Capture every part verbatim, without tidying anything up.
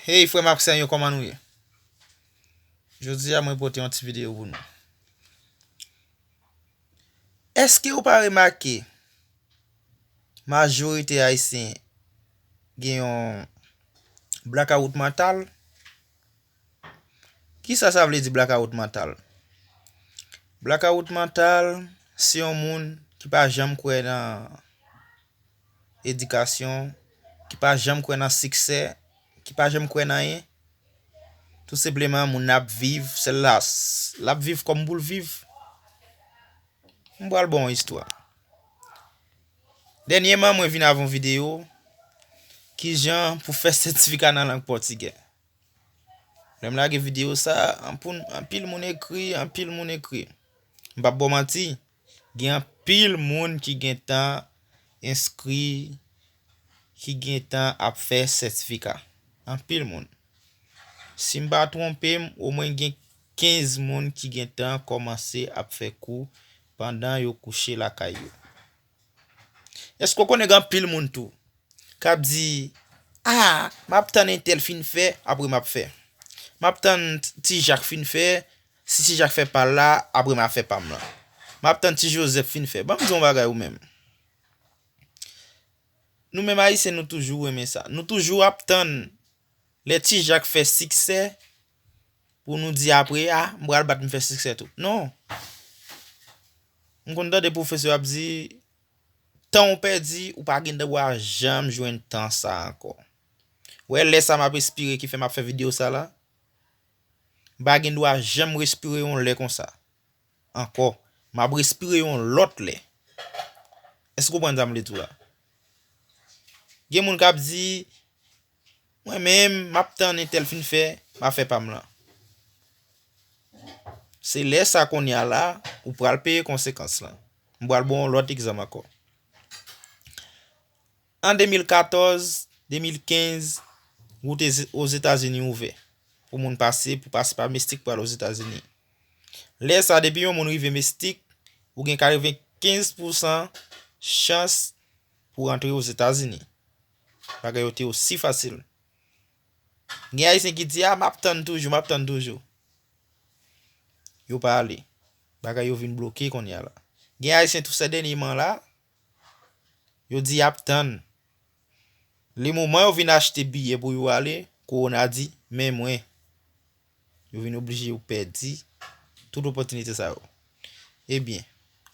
Hey frè m ak sè m yo, kòman nou ye? Jodi a mwen pote yon ti videyo pou nou. Èske ou pa remake majorite Ayisyen gen yon blakawout mantal? Kisa sa vle di blakawout mantal? Blakawout mantal se yon moun ki pa janm kwè nan edikasyon, ki pa janm kwè nan siksè, ki pa janm kwè nan anyen. Tou senpleman, moun nan ap viv, sèl la, l ap viv kòm pou l viv. M pral ba w yon istwa. Dènyèman, mwen vin avè yon videyo, kijan pou fè sètifika nan lang pòtigè. Lè m lage videyo sa, anpoun-, anpil moun ekri, anpil moun ekri. M p ap ba w manti, gen anpil moun ki gentan enskri, ki gentan ap fè sètifika. Anpil moun. Si m pa twonpe m, omwen gen kenz moun ki gentan kòmanse ap fè kou pandan yo kouche lakay yo. Èske w konnen gen anpil moun tou k ap di, "A, m ap tann entèl fin fè, apre m ap fè. M ap tann Ti Jak fin fè, si Ti Jak fè pa l la, apre m a fè pa m lan. M ap tann Ti Jozèf fin fè." Ban m di w yon bagay ou menm. Nou menm Ayisyen, nou toujou renmen sa. Nou toujou ap tann lè Ti Jak fè siksè pou nou di apre, "A, m pral bat m fè siksè tou." Non. M konn tande pwofesè ap di, "Tan w pèdi, ou pa gen dwa janm jwenn tan sa ankò." Wè, lè sa m ap espire ki fè m ap fè videyo sa la, m pa gen dwa janm respire yon lè konsa ankò. M ap respire yon lòt lè. Èske w konprann sa m vle di w la? Gen moun k ap di, "Mwen menm, m ap tann entèl fin fè, m a fè pa m lan." Se lè sa kounye a la, ou pral peye konsekans lan. M pral ba w yon lòt egzanp ankò. An de mil katòz, de mil kenz, wout Eze-, Ozetazini ouvè pou moun pase, pou pase pa Mestik pou al Ozetazini. Lè sa, depi yon moun rive Mestik, ou gen katrevenkenz pousan chans pou rantre Ozetazini. Bagay yo te osi fasil. Gen Ayisyen ki di, "A, m ap tann toujou, m ap tann toujou." Yo pa ale. Bagay yo vin bloke kounye a la. Gen Ayisyen tou sè dènye moman la, yo di y ap tann. Le moman yo vin achte biyè pou yo ale, kowona di, "Men mwen." Yo vin oblije yo pèdi tout opòtinite sa yo. Ebyen,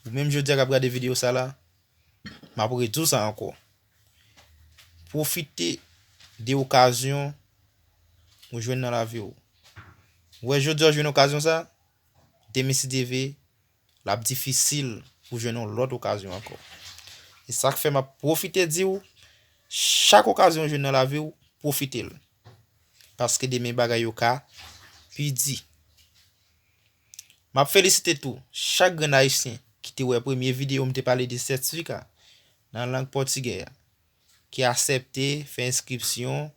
ou menm jodi a k ap gade videyo sa la, m ap redi w sa ankò. Pwofite de okazyon ou jwenn nan lavi w. Ou wè jodi a w jwenn okazyon sa, demen si Dye vle, l ap difisil pou jwenn yon lòt okazyon ankò. E sa k fè m ap pwofite di w, chak okazyon w jwenn nan lavi w, pwofite l. Paske demen bagay yo ka pi di. M ap felisite tou chak grenn Ayisyen ki te wè premye videyo m te pale de sètifika nan lang pòtigè a, ki aksepte fè enskripsyon,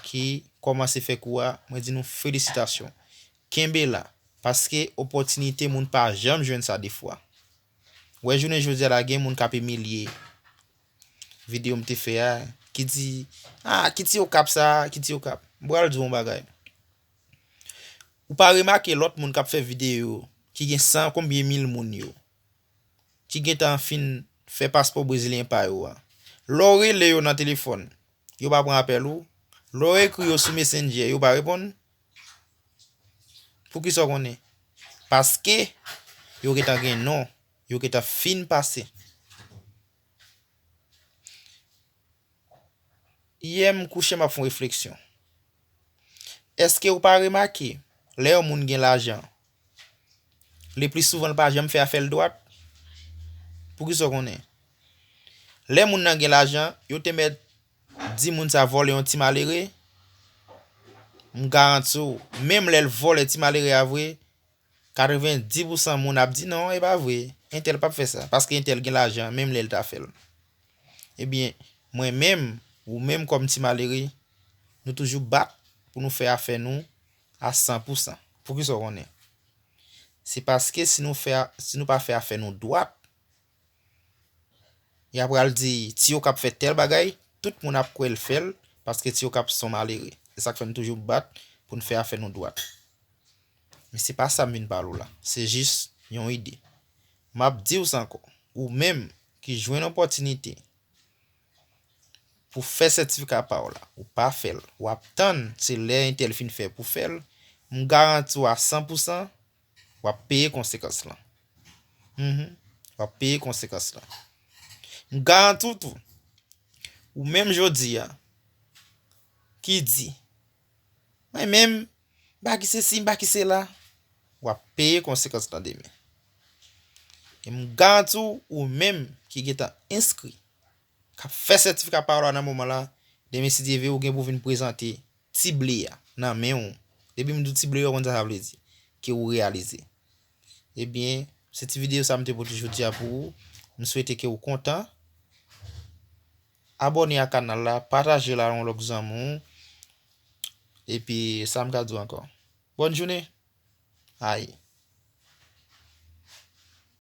ki kòmanse fè kou a, mwen di nou felisitasyon. Kenbe la, paske opòtinite moun pa janm jwenn sa de fwa. Wè jounen jodi a la gen moun k ap imilye videyo m te fè a, ki di, "A, ki ti Okap sa, ki ti Okap." M pral di w yon bagay. Ou pa remake lòt moun k ap fè videyo, ki gen san konbyen mil moun yo, ki gentan fin fè paspò brezilyen pa yo a. Lè w rele yo nan telefòn, yo pa pran apèl ou. Lè w ekri yo sou Messenger, yo pa reponn. Poukisa w konnen? Paske yo gentan gen non, yo gentan fin pase. Yè m kouche m ap fè yon refleksyon. Èske ou pa remake, lè yon moun gen lajan, le pli souvan l pa janm fè afè l dwat? Poukisa w konnen? Lè moun nan gen lajan, yo te mèt di moun sa vòlè yon ti malere, m garanti w, menm lè l vòlè ti malere a vre, katrevenndis pousan moun ap di, "Non, e pa vre. Entèl p ap fè sa, paske entèl gen lajan, menm lè l ta fè l." Ebyen, mwen menm, ou menm kòm ti malere, nou toujou bat pou nou fè afè nou a san pousan. Poukisa w konnen? Se paske si nou fè a-, si nou pa fè afè nou dwat, y a pral di, "Ti Okap fè tèl bagay," tout moun ap kwè l fè l, paske Ti Okap se yon malere. Se sa k fè n toujou bat pou n fè afè nou dwat. Men se pa sa m vin pale w la. Se jis yon ide. M ap di w sa ankò. Ou menm ki jwenn opòtinite pou fè sètifika pa w la, ou pa fè l, w ap tann se lè entèl fin fè pou fè l, m garanti w a san pou san, w ap peye konsekans lan. Mhm. W ap peye konsekans lan. M garanti w tou, ou menm jodi a, ki di, mwen menm, m pa ki sesi, m pa ki sela, w ap peye konsekans lan demen. E m garanti w, ou menm ki gentan enskri, k ap fè sètifika pa w la nan moman la, demen si Dye vle, ou gen pou vin prezante ti ble a nan men w. Depi m di w ti ble a, ou konn sa sa vle di, ke ou reyalize. Ebyen, se ti videyo sa m te pote jodi a pou ou. M swete ke ou kontan. Abòne a kanal la, pataje l a yon lòt zanmi w. Epi, sa m ka di w ankò. Bòn jounen. Ay.